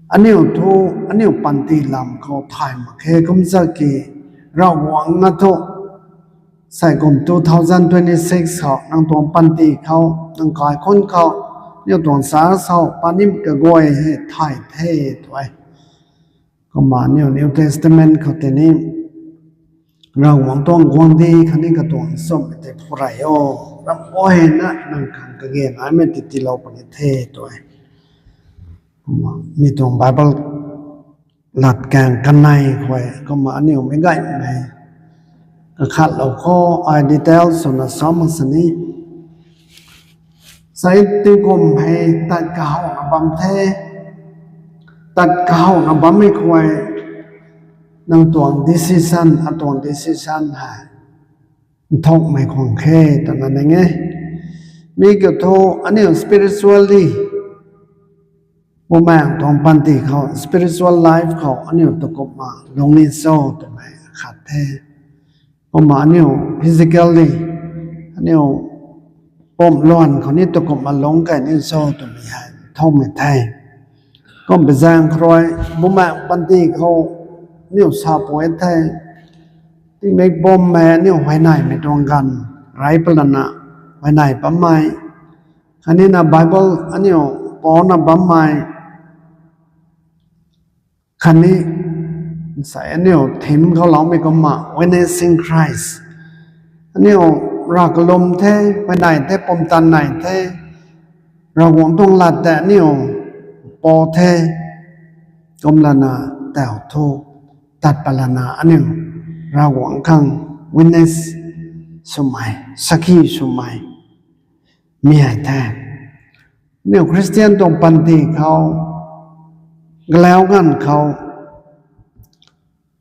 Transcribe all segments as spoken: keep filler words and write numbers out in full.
Aniu thu, aniu panty lam khou thay mak khe kum zaki, Ravguangc na thu, sai kum two thousand twenty-six khou nang tuang panty khou, nang kaikhunc khou, aniu tuang sa khou panim kaguay hei thay the tw e. Kumna aniu New Testament khou tei ni, Ravguangc tuang guangcdic khatni katuang nchumhmei tei phu rey o, ram guayna nang khang kage naimei tei tiilou puni the tw e. Kumna mi tuang Bible latkaeng kanei khou, kumna aniu meic gaymei kakhatlou khou, ai detail swna sa mak sini. Sai tingkum hei tat kahowna bam the, tat kahowna bammei khou, nang tuang decision, atuang decision hei nthukmei khwan khe twna ning e. Mi kiu thu aniu spiritually, Bumaengh tuang panty khou, spiritual life khou aniu takumhna lungc ni cho twmei khat the. Kumna aniu physically, aniu pumc luan khou ni takumhna lungc key ni cho twmei hei nthukmei the. Kumna zaeng khou rui, Bumaengh panty khou aniu sa pui the. Tingmik bum hei aniu huayneymei tuang ganv rey palana, huayney bammei, khatni na Bible aniu pauna bammei, khatni sai aniu theme khou loumei kumna Witnessing Christ. Aniu rav kalum the, huayney the, pumtan nei the, Ravguangc tuang lat tei aniu pou the, kumlana tau thu, tat palana aniu Ravguangc khang witness swmei, sakhi swmei mi hei the. Aniu Christian tuang panty khou, galau ganv khou,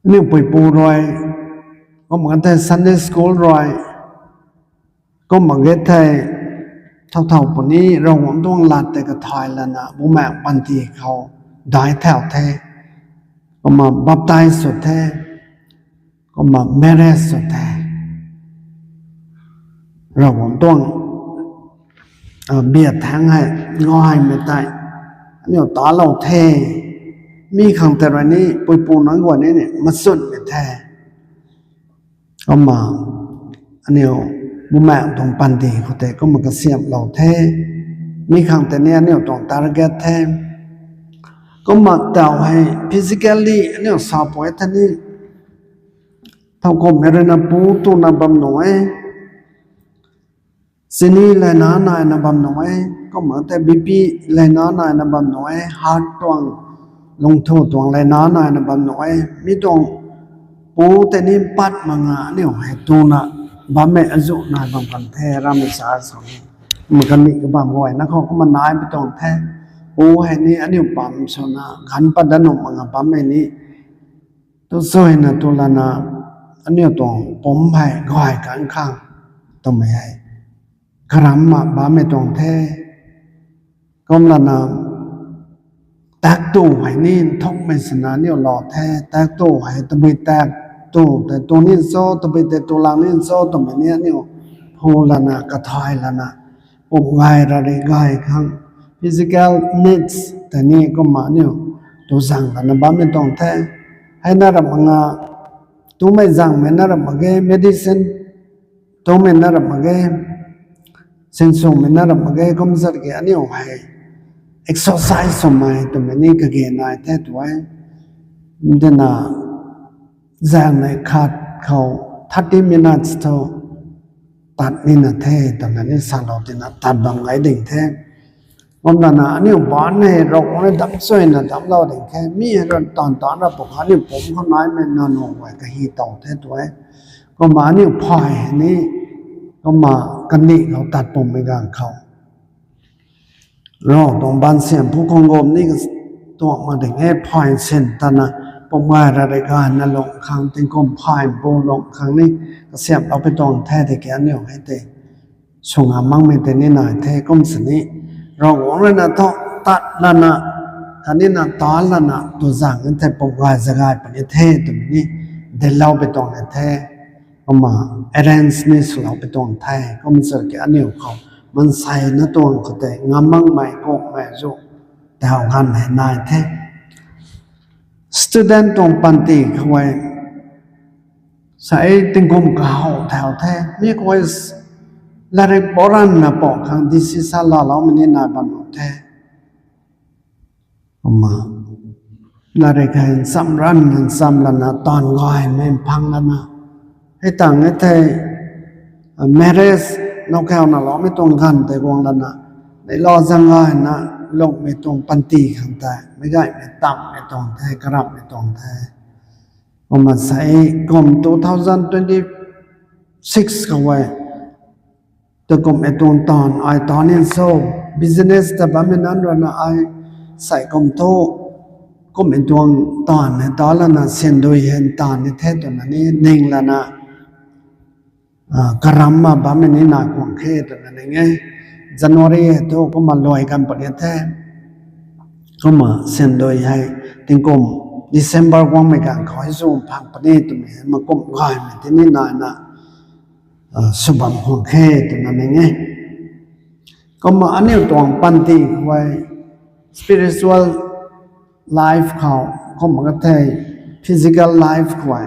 aniu puipu rui, kumna thei Sunday school rui, kumna ge thei, thow thow puni Ravguangc tuang lat tei kathay lana Bumaengh panty khou daic thau the, kumna baptize sw the, kumna marriage sw the. Ravguangc tuang biathaeng hei ngaymei tei aniu talou the. Mi khang tei rui ni puipu nunc guay ni ni machunmei the. Kumna aniu Bumaengh tuang panty khou tei kumna kasiamhlou the. Mi khang tei ni aniu tuang target the. Kumna tau hei physically aniu sa pui the ni, thow kumhmei rui na pu tuna bam nuh e, chini leina naina bam nuh e, kumna tei BP leina naina bam nuh e, heart tuang, lungthu tuang leina naina bam nuh e. Mi tuang pu tei ni pat mak nga aniu hei tuna bammei azuh nai bam kan the, ramei sa sa. Kumna kani kabam guayna khou kumna nai pi tuang the. Pu hei ni aniu pam swna ganv pat dat nuh mak nga bammei ni tu suina tu lana aniu tuang pumc hei gay kan khang twmei hei karamna bammei tuang the. Kumlana taektw hei ni nthukmei sina aniu lou the. Taektw hei tabui taektw tei tu ni cho, tabui tei tu lang ni cho twmei ni aniu phu lana, kathay lana, pum gay rari gay khang, physical needs tei ni kumna aniu tu zang lana bammei tuang the. Hei na ramh nga, tumei zangmei na ramh mak ge, medicine tumei na ramh mak ge, sinswmei na ramh mak ge, kum zat ki aniu hei exercise swmei twmei ni kage nai the tu e. Dina zaengnei khat khou thirty minutes thu tat nina the twna ni salou tina tat bam gay ding the. Kumlana aniu baanc hei Ravguangc rui dam suina damclou ding khe, mi hei rui taanv taanc ra pw kha aniu pumc khou naimei nanuang guay kahi tow the tu e. Kumna aniu phay hei ni, kumna kandih khou tat pumei ganv khou Rav tuang baansiam phu khang gum ni katuang mak ding e, phay sin tana, pum gay rari gayna lung khang, tingkum phay bu lung khang ni kasiamhlou pi tuang the tiki aniu hei tei swngam makmei tei ni nai the. Kum sini Ravguangc rui na thu tat lana, khatni na ta lana tu zang e thei pum gay zagay puni the twmei ni dinclou pi tuang ni the. Kumna arrange ni swlou pi tuang the. Kum zat ki aniu khou maansei na tuang khou tei ngam makmei kummei zu tau ganv hei nai the. student tuang panty khou e, sa e tingkum kahaw thau the. Mi khou e latrik boran na pau khang decision laloumei ni nai bam nuh the. Kumna latrik hei ncham ran ncham lana taanv gaymei phang lana, hei tang e thei, marriage nowkaw na loumei tuang ganv tei guang lana, neihla zaeng gayna lungmei tuang panty khang tei meic gaymei tammei tuang the, karamhmei tuang the. Kumna sa e kum two thousand twenty six khou e, tu kumhmei tuang taanv ai taanv ni cho, business ta bammei nunc rui na ai sei kum thu, kumhmei tuang taanv hei ta lana syndui hei taanv ni the twna ni ning lana, karam ma bammei ni nai khwan khe twna ning e. January hei thu kumna luai kan puni the. Kumna syndui hei tingkum December guangmei ganv khou hei zu phang puni twmei hei makumh gaymei tini naina sw bam khwan khe twna ning e. Kumna aniu tuang panty khou e, spiritual life khou, kumna ka thei physical life khou e,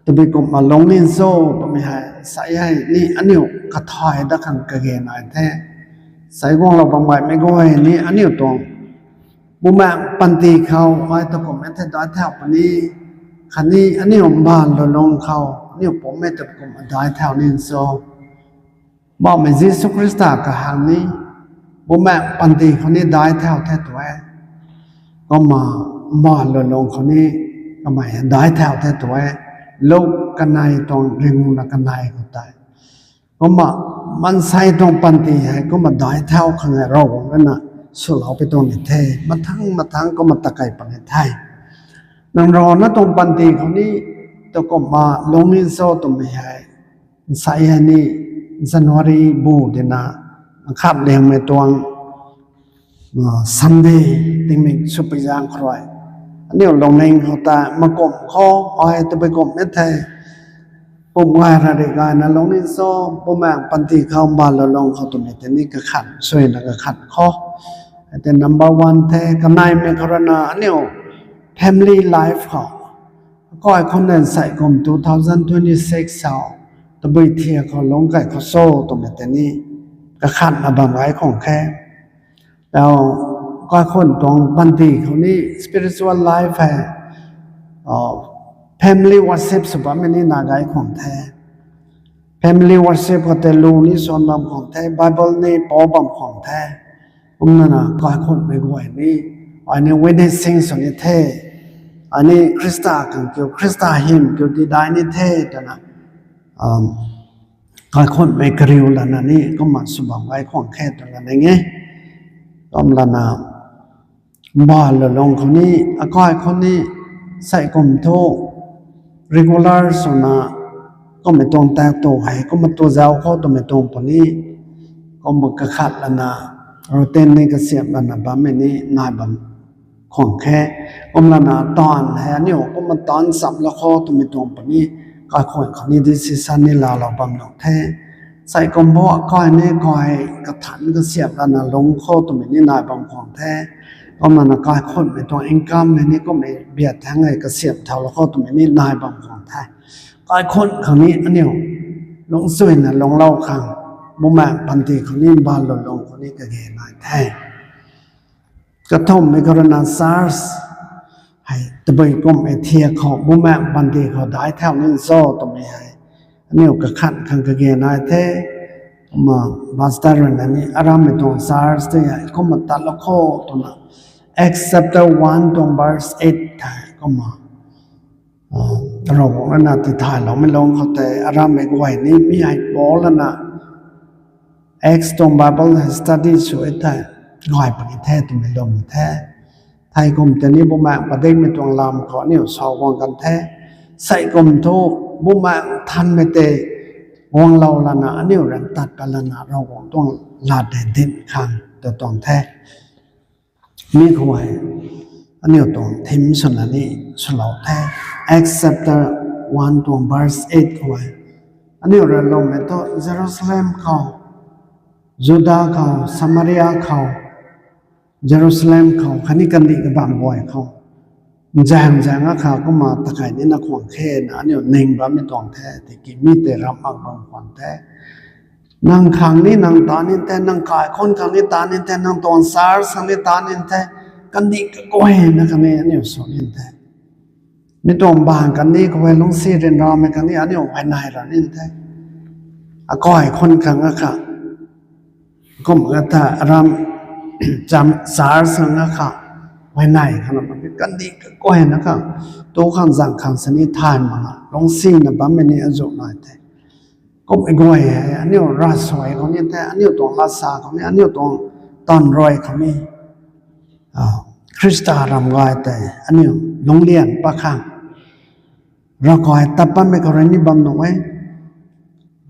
tabui kumna lungning cho twmei hei sa e hei ni aniu kathay dat khang kage nai the. Sa e guanglou bam gaymei guay ni aniu tuang bumaengc panty khou ai ta kumhmei thei daic thau puni, khatni aniu mbaanv lou lung khou aniu pumcmei ta kumna daic thau ni cho. Bauhmei Jisu Khrista kahang ni bumaengc panty khou ni daic thau the tu e. Kumna mbaanv lou lung khou ni kamei daic thau the tu e. Luk kanei tuang ringuna kanei khou tei. Kumna maansei tuang panty hei kumna daic thau khang e Ravguangc rui na swlou pi tuang ni the. Mathang mathang kumna takei puni the. Nang rana tuang panty khou ni tu kumna lungning cho twmei hei, sa e hei ni January bu dina, khat liangmei tuang Sunday tingmik swpui zaeng khou rui, aniu lungning khou tei makumh khou ai tabui kumhmei thei pum gay ra ri gayna lungning cho, bumaengc panty khou mbaanv lou lung khou twmei tei ni kakhan suina kakhan khou, tei number one the. Kaneimei khou rui na aniu family life khou, akai khou nen sei kum two thousand twenty six khou tabui thiak khou lungc key khou cho twmei tei ni kakhanna bam gay khwan khe. Kaikhun tuang panty khou ni spiritual life hei family worship sw bammei ni nai gay khwan the. Family worship khou tei lu ni suan bam khwan the, Bible ni pou bam khwan the. Kumna na kaikhunmei guay ni ai ni witnessing sw ni the, ai ni Khrista khang kiu, Khrista hym kiu ti daic ni the twna kaikhunmei kariu lana ni kumna sw bam gay khwan khe twna ning e. Kum lana mbaanv lou lung khou ni, akai khou ni sei kum thu regular swna kummei tuang tak tu hei kumna tu zauc khou twmei tuang puni, kumna kakhat lana routine ni kasiamh lana bammei ni nai bam khwan khe. Kum lana taanv hei aniu kumna taanv chamlou khou twmei tuang puni, kaikhun khou ni decision ni laalou bam lou the. Sei kum bo akai ni kai kathanc kasiamh lana lungc khou twmei ni nai bam khwan the. Kumna na kaikhunmei tuang income hei ni kummei biat thangc hei kasiamh thaulou khou twmei ni nai bam khwan the. Kaikhun khou ni aniu lungcchuina lungclou khang, bumaengc panty khou ni mbaanv lou lung khou ni kage nai the. Kathumhmei khou rui na church hei tabui kummei thiak khou bumaengc panty khou daic thau ni cho twmei hei aniu kakhan khang kage nai the. Kumna pastor rui na ni arammei tuang church tei hei kumna tatlou khou twna Acts chapter one tuang verse eight hei kumna Ravguangc rui na tithayloumei lung khou tei arammei guay ni mi hei Paul lana Acts tuang Bible hei study sw e thei gay puni the twmei lwm the. Thei kum tei ni bumaengc padikmei tuang lam khou aniu sa guang kan the. Sei kum thu bumaengc nthanmei tei guanglou lana aniu ranv tat pat lana Ravguangc tuang lat hei dinc khang ta tuang the. Mi khou hei aniu tuang theme swna ni swlou the. Acts chapter one tuang verse eight khou hei aniu rui lwmmei thu Jerusalem khou, Juda khou, Samaria khou, Jerusalem khou khatni kandih kabamv guay khou Nzaeng zaeng akha kumna takai nina khwan khe na aniu ning bammei tuang the, tiki mi tei ramh mak bam khwan the. Nang khang ni nang ta nin the, nang kaikhun khang ni ta nin the, nang tuang church khang ni ta nin the, kandih kaguayna khang ni aniu sw nin the. Mi tuang bang kandih khou hei lungcsi ryanramei khang ni aniu huayney ra nin the. Akai khun khang akha, kum kata ram, cham church khang akha, huayney khang na kandih kaguayna khang, tu khang zang khang sini thay mak na lungcsina bammei ni azuh nai the. Kum e guay hei aniu ravsuai khou ni the, aniu tuang latsa khou ni, aniu tuang taanv rui khou ni, Khrista ram gay tei aniu lungclian pat khang, Ravguangc tat patmei khou rui ni bam nuh e,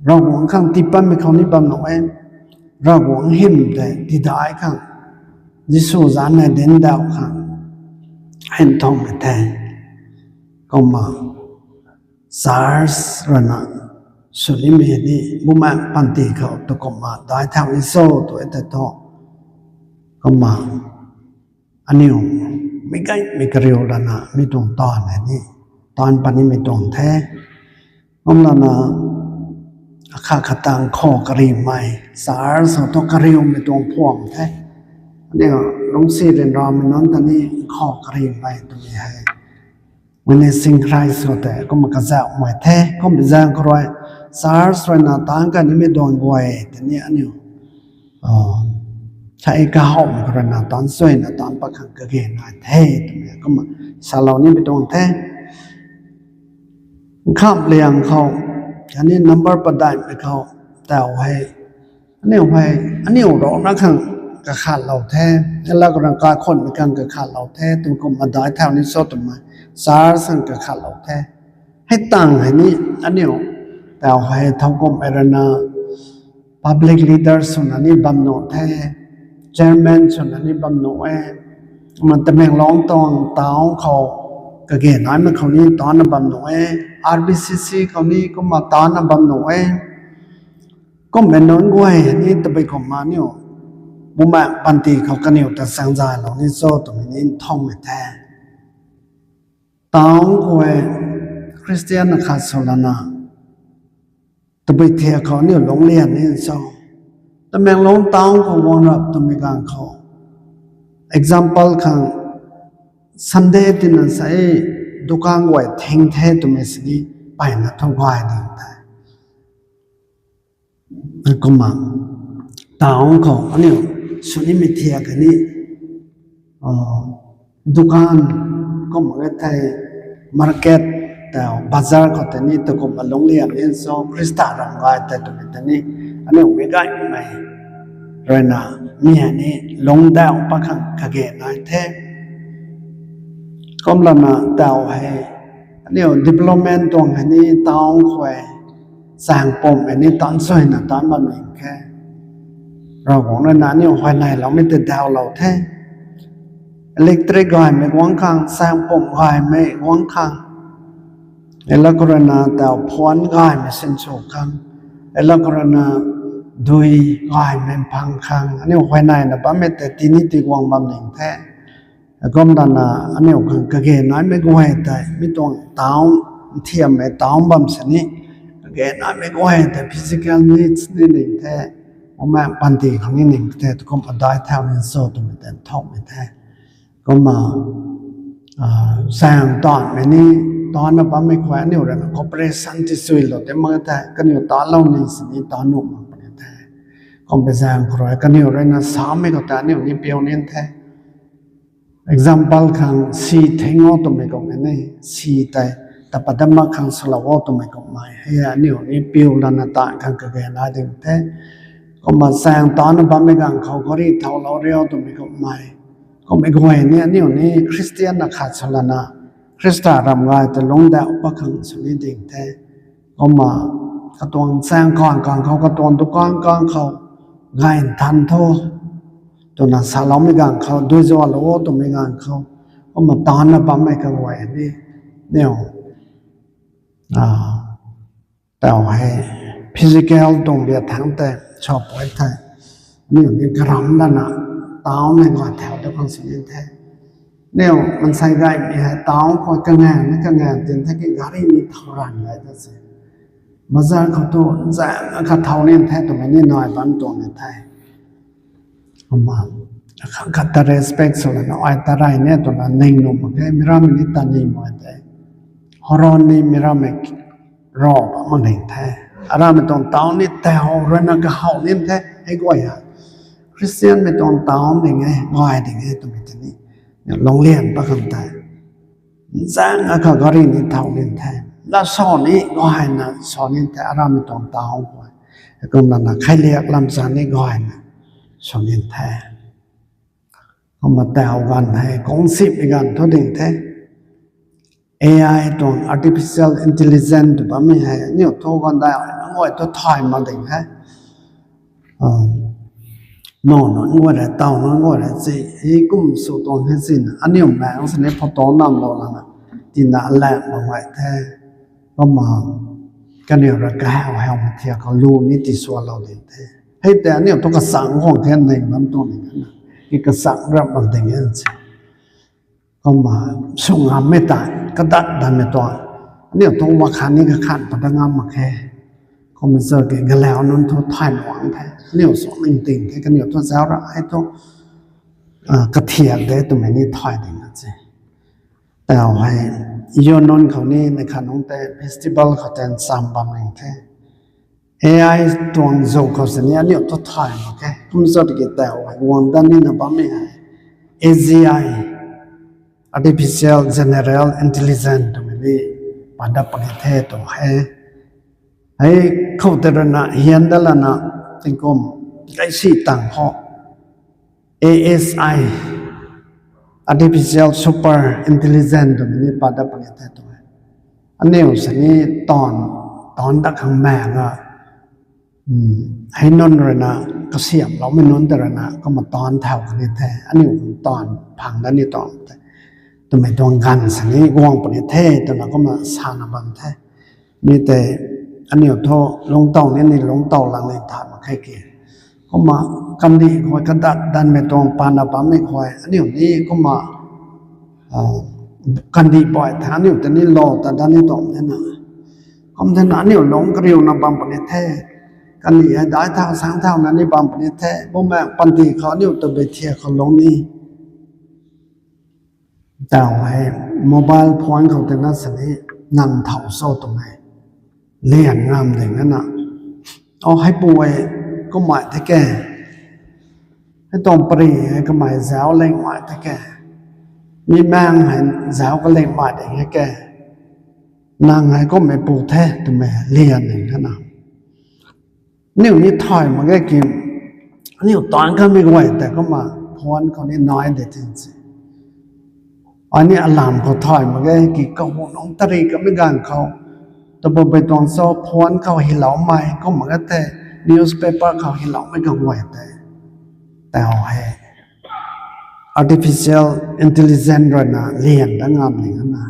Ravguangc khang tii patmei khou ni bam nuh e, Ravguangc hym tei tidai khang, Jisu zanc hei dinc dauh khang, hei nthumhmei the. Kumna church rui na swnimei ni bumaengh panty khou tu kumna daic thau ni cho tw e tei thu, kumna aniu meic gaymei kariu lana mi tuang taanv hei ni taanc pat nimei tuang the. Kumlana akhat khat tang khou karimei, church khou thu kariumei tuang phuam the. Aniu lungcsi ryanramei nunc ta ni khou karimei twmei hei Witnessing Christ khou tei kumna kazauhmei the. Kummei zaeng khou rui church rui na taanc kai nimei tuang guay tei ni aniu thei kahawmei khou rui na taanc suina taanc pat khang kage nai the twmei kumna salou nimei tuang the. Nkhamh liang khou, khatni number padaihmei khou, tau hei, aniu hei, aniu rana khang kakhatlou the, lat khou rui kaikhunmei khang kakhatlou the twmei kumna daic thau ni cho twmei, church khang kakhatlou the. Hei tang hei ni, aniu, tau hei thowkumhmei rui na, public leader swna ni bam nuh the, chairman swna ni bam nuh e, kumna Tamenglong tuang town khou kage naimei khou ni taancna bam nuh e, R B C C khou ni kumna taancna bam nuh e. Kummei nunc guay ni tabui kumna aniu bumaengh panty khou kaniw ta chaengzaylou ni cho twmei ni nthumhmei the. Town khou e Christian akhat sw lana tabui thiak khou aniu lungclian ni cho. Tamenglong town khou guang rap twmei ganv khou, example khang, Sunday tina sa e, dukan guay thing the twmei sini mpeyna thu gay ding the. Kumna town khou aniu swnimei thiak kani dukan kumna e thei, market, tau bazar khou tei ni takumna lungclian ni cho, Khrista ram gay tei twmei tei ni aniu meic gaymei rui na mi hei ni lungcdauh pat khang kage nai the. Kumlana tau hei aniu development tuang hei ni town khou e chaeng pumh hei ni taanc suina taancna bam ning khe. Ravguangc rui na aniu huayneyloumei tei daulou the. Electric gaymei guang khang, chaeng pumh gaymei guang khang, lat khou rui na tau phone gaymei sinsw khang, lat khou rui na dui gaymei phang khang aniu huayneyna bammei tei tini tiguang bam ning the. Kumlana aniu khang kage naimei guay tei mi tuang town, nthiammei town bam sini, kage naimei guay tei physical needs ni ning the, bumaengh panty khang ni ning the, takumna daic thau ni cho twmei tei nthumhmei the. Kumna chaeng taancmei ni taancna bammei khou aniu rui na cooperation ti suilou tei mak the, kaniw taanclou ni sini taancna nuh mak puni the. Kummei zaeng khou rui kaniw rui na samei khou tei aniu ni piu nin the. Example khang si thing o twmei kummei ni, si tei tapat dat mak khang swlou o twmei kummei hei aniu ni piu lana taanc khang kage nai ding the. Kumna chaeng taancna bammei ganv khou gari thaulou rio twmei kummei, kummei guay ni aniu ni Christian akhat sw lana Khrista ram gay tei lungcdauh pat khang sw ni ding the. Kumna katuang chaeng kan kan khou, katuang dukan kan khou gay nthan tho twna saloumei ganv khou, dui zualou o twmei ganv khou, kumna taancna bammei kaguay ni, aniu tau hei physical tuang bia thangc tei sapui thei, aniu ni karam lana taancmei guay thau ta khang sini the. Niw mansei gaymei hei town khou kangan na kangan tin the ki gari ni thau ran gay ta se. Bazar khou tu nzang akhat thau nin the twmei ni nai bam tuang ni the. Kumna, khat ta respect sw lana ai ta rey ni twna ning nuh mak khe, mi rammei ni ta ning mak the. Horon ni mi rammei raw bam mak ning the. Arammei tuang town ni tei how ruina kahow nin the, hei guay ha. Christianmei tuang town ding e, gay ding e twmei tei ni lungclian pat kan tei. Nzang akhat gari ni thau nin the. La sa ni gayna sa nin the, arammei tuang town khou. Kumna na khailiak lamcha ni gayna sa nin the. Kumna tau ganv hei kungsimei ganv thu ding the. A I tuang artificial intelligence tw bammei hei aniu thu ganv dai guay thu thay mak ding the. Naw nunc guay rui, taw nunc guay rui si, hei kum sw tuang hei sin aniu maengc sini photo namlou lana tina alan mak guay the. Kumna kaniw rui kahaw hawmei thiak khou lu ni tiswalou ding the. Hei tei aniu thu kachang khwang the ning bam tuang ni na, ki kachang rap mak ding e se. Kumna sw ngammei ta, kadat danmei tuang, aniu tuang wakhan ni kakhan pat dat ngam mak khe. Kumna zauc ki galau nunc thu thay nuang the, aniu sw ning ting the, kaniw thu zauc ra hei thu kathiak de twmei ni thay ding na se. Tau hei, yo nunc khou ni neih khat nungc tei festival khou tei ncham bam ning the. A I tuang zuk khou sini aniu thu thay mak khe. Kum zat ki tau hei guang dat nina bammei hei A G I, Artificial General Intelligence twmei ni pat dat puni the tw he. Hei khou tei ruina hian dat lana tingkum gaisi tang khou A S I, Artificial Super Intelligence twmei ni pat dat puni the tw he. Aniu sini taanv, taanv dat khang maek a, hei nunc ruina kasiamhloumei nunc tei ruina kumna taanv thau kani the, aniu taanv phang dat ni tuang the twmei tuang ganv sini guang puni the twna kumna sana bam the. Mi tei aniu thu lungctow ni, ni lungctow lang ni thay mak khe ki. Kumna kandih khou kadat danmei tuang pana bammei khou aniu ni kumna kandih buay the, aniu tei ni lou ta dat ni tuang the na. Kum thena aniu lungc kariuna bam puni the. Kandih hei daic thau sang thauna ni bam puni the. Bumaengc panty khou aniu tabui thiak khou lungc ni tau hei mobile phone khou tei na sini nang thau cho twmei lian ngam ding na. O, heipu e, kummei the ke. Hei tuang pary hei kamei zauc lingmei the ke. Mi maengc hei zauc kalingmei ding e ke. Nang hei kummeipu the twmei lian ding na. Aniu ni thay mak ge ki, aniu taanv kanmei guay tei kumna phone khou ni nai de tin se. Ai ni alarm khou thay mak ge ki, kahu nungc tari kamei ganv khou, tabui tuang cho phone khou hyloumei kumna ge the, newspaper khou hyloumei kaguay tei, tau hei artificial intelligence ruina lian dat ngam ni na.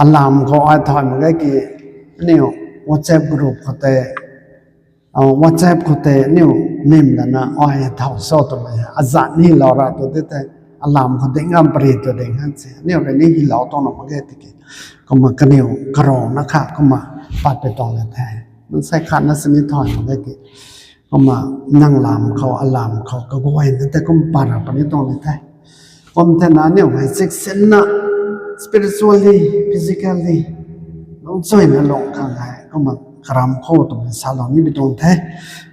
Alarm khou ai thay mak ge ki, aniu WhatsApp group khou tei, WhatsApp khou tei aniu nim lana ai thau cho twmei azat ni lou ra tu ti tei, alarm khou ding ngam pary tu ding han se, aniu rui ni hylou tuang na mak ge tiki. Kumna kaniw karana kha kumna pat pui tuang le the. Nang sai khatna sini thay mak ge ki. Kumna nang lam khou, alarm khou kaguayna tei kum para puni tuang ni the. Kum thena aniu hei chiksinna, spiritually, physically lungcchuina lung khang hei kumna karam khou twmei salou nimei tuang the.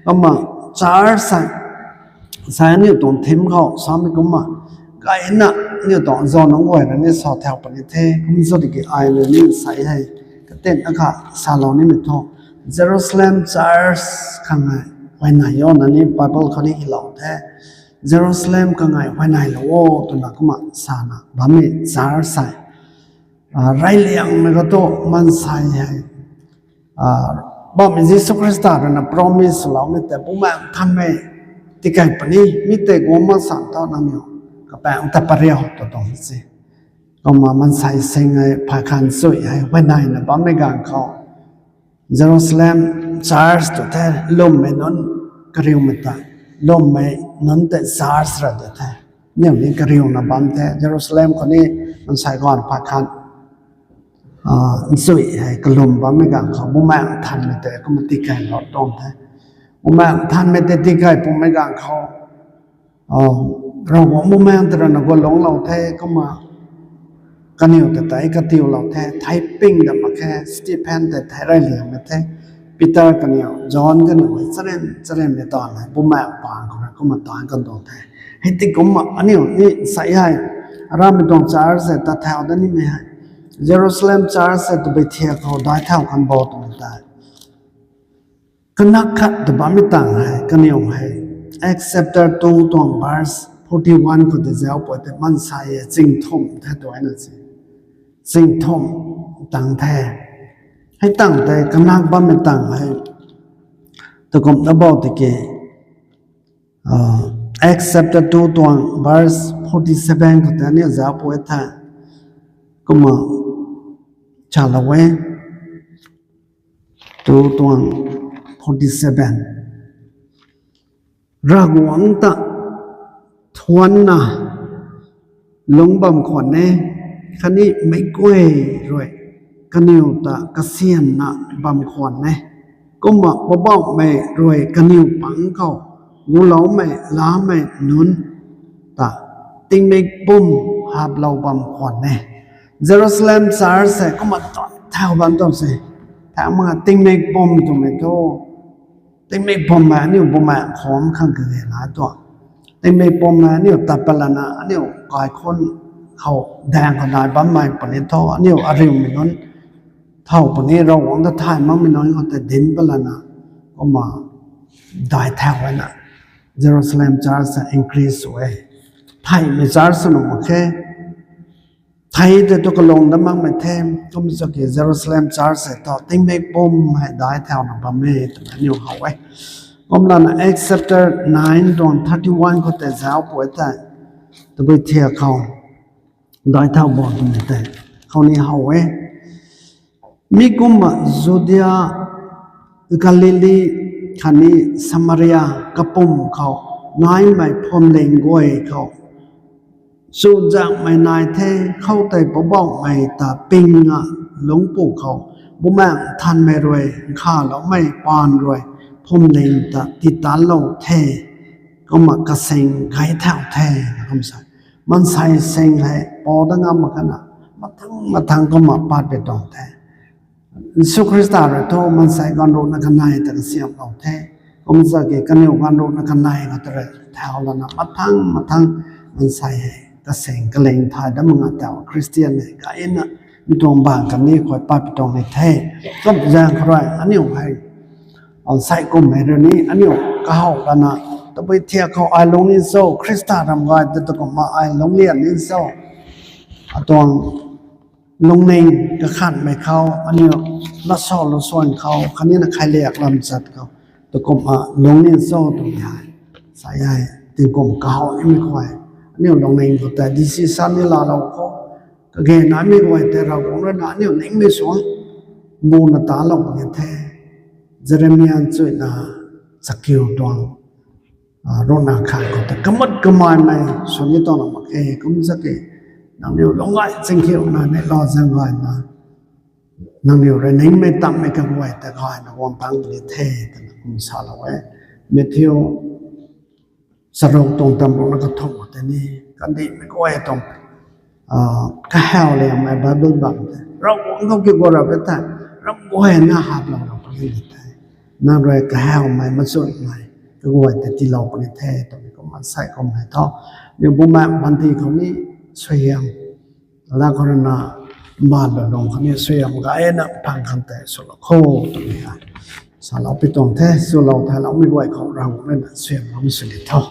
Kumna church hei, sai aniu tuang theme khou samei kumna, gayna aniu tuang zauc nunc guay rui ni sa thau puni the. Kum zat ki ai rui ni sai hei katinna kha salou nimei thu, Jerusalem church khang hei huayney o na ni Bible khou ni hylou the. Jerusalem khang hei huayneylou o twna kumna sana bammei church hei, reyliangmei khou tu maansei hei, bammei Jisu Khrista ruina promise swloumei tei Bumaengh Nthanmei tikey puni, mi tei guang mak san thu nangniw kapaengc ta pariu tw tuang se. Kumna maansei sing hei phay khan chui hei huayneyna bammei ganv khou, Jerusalem church tu the, lwmmei nunc kariumei ta, lwmmei nunc tei church ra tu the. Niw ni kariuna bam the, Jerusalem khou ni mansei gaanv phay khat nchui hei kalum bammei ganv khou Bumaengh Nthanmei tei kumna tiikaylou tuang the. Bumaengh Nthanmei tei tiikay pumei ganv khou Ravguangc Bumaengh tei rana gualungclou the, kumna kaniw ta tei katiulou the, thei ping dat mak khe, Stephen tei thei rey liangmei the, Peter kaniw, John kaniw hei charyn charynmei taanv hei Bumaengh paan khou rui kumna taanc kan tuang the. Hei ti kumna aniu ni sa hei, aramei tuang church hei tat thau dat nimei hei, Jerusalem church hei tabui thiak khou daic thau kan bo twmei tei kanak khat ta bammei tang hei kaniw hei Acts chapter two tuang verse forty one khou tei zauc pui tei mansei e chingthumh the twna se, chingthumh tang the. Hei tang tei kanak bammei tang hei takumh na bou tiki Acts chapter two tuang verse forty seven khou tei aniu zauc pui the, kumna chalou e. Two tuang forty seven, Ravguangc ta thuanna lungc bam khwan e, khatni meic guay rui kaniw ta kasianna bam khwan e. Kumna Poubauhmei rui kaniw pang khou guloumei lamei nunc ta tingmik pum haplou bam khwan e. Jerusalem church hei kumna tat thau bam tuang se. Thangc mak tingmik pum twmei thu, tingmik pum hei aniu Bumaengh kham khang kage na tuang. Tingmik pum hei aniu tat pat lana aniu kaikhunc khou daeng khou nai bammei puni tho, aniu ariumei nunc thow puni, Ravguangc ta thay makmei nunc khou tei dinc pat lana, kumna daic thau e na, Jerusalem church hei increase sw e. Theimei church sw nuh mak khe. Thei tei tu kalung dat makmei the, kum saki Jerusalem church hei thu tingmik pum hei daic thauna bam e twna aniu how e. Kumlana Acts chapter nine tuang thirty one khou tei zauc pui tei, tabui thiak khou daic thau bo twmei tei khou ni how e. Mi kumna Judia, Galili khatni Samaria kapwm khou naimei phuamling guay khou chuzaenghmei nai the. Khoutei Poubauhmei ta pingna lungcpu khou Bumaengh Nthanmei rui nkhaloumei paan rui phuamling ta titanlou the, kumna kasing gay thau the. Kum sa, maansei sing hei pou dat ngam mak khe na, mathang mathang kumna patpui tuang the. Jisu Khrista rui thu maansei ganv ruhna kanei ta kasiamhlou the. Kum saki kaniw ganv ruhna kanei khou ta rui thau lana mathang mathang maansei hei kasing kaling thay dat mak nga tau Khristian hei gayna mi tuang bang kani khou patpui tuang ni the. Kum zaeng khou rui aniu hei onsei kummei rui ni aniu kahow lana, tabui thiak khou ai lungning cho, Khrista ram gay ta takumna ai lungclian ni cho, atuang lungning kakhanhmei khou, aniu lasau lusuan khou khatni na khailiak lam chat khou takumna lungning cho twmei hei, sa hei tingkum kahow nimei khou aniu lungning khou tei decision ni laalou khou, kage naimei guay tei Ravguangc rui na aniu ningmei suang muna talou puni the. Jeremia chuina chakiu tuang ruhna khat khou tei kamut kamaimei sw ni tuang mak khe. Kum saki nangniw lungc gay chingkhiuna neilou zaeng gayna nangniw rui ningmei tammei kaguay tei gayna guang tang puni the twna kum salou e. Matthew charuk tuang tamruna kathumh khou tei ni kandihmei guay tuang kahaw liangmei Bible bam tei Ravguangc khou kiu guay rap e thei, ram guayna haplou rap puni tei, nang rui kahawmei machunmei kaguay tei tiilou puni the twmei kumna sa kum hei thu, niw Bumaengh panty khou ni suaihiam la khou rui na, mbaanv lungc khou ni suaihiam gayna phang khang tei swlou kho twmei hei salou pi tuang the. Swlou thailoumei guay khou Ravguangc rui na suaihiam lungc sw ni tho.